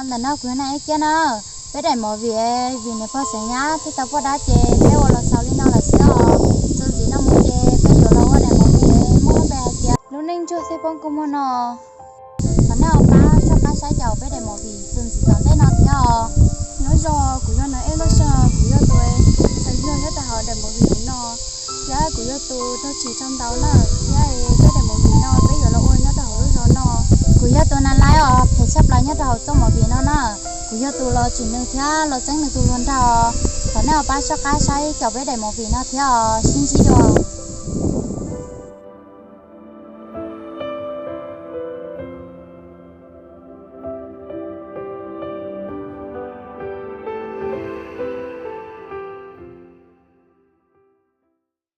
Ntawm no kuv yog Naj Eb Kiab na. Peb daim movie vim niam pog xeem nyab thiaj tau poj dab ces peb ua los xaus li no lawm thiab os. Txuas ntxiv no mus ces peb yuav los ua daim movie muaj lub npe hais tias Lub neej ntsuag thiaj poob kua muag no. Thov nej ho pab soj qab saib caum peb daim movie txuas ntxiv tom ntej no thiab os. Nyob zoo, kuv yog Naj Eb Loj Saj, kuv yog tus xeem nyuag nyob rau hauv daim movie no, thiab kuv yog tus raug tsim txom ntau na, thiab peb daim movie no peb yuav los ua nyob rau hauv lub zos no. Kuv yog tus Naj Laib os, phem tshaj plaws nyob rau hauv txoj movie no na. Kuv yog tus los tsim nws thiab los txeeb nws tus hluas nraug. Thov nej ho pab soj qab saib caum peb daim movie no thiab os, sib ntsib dua.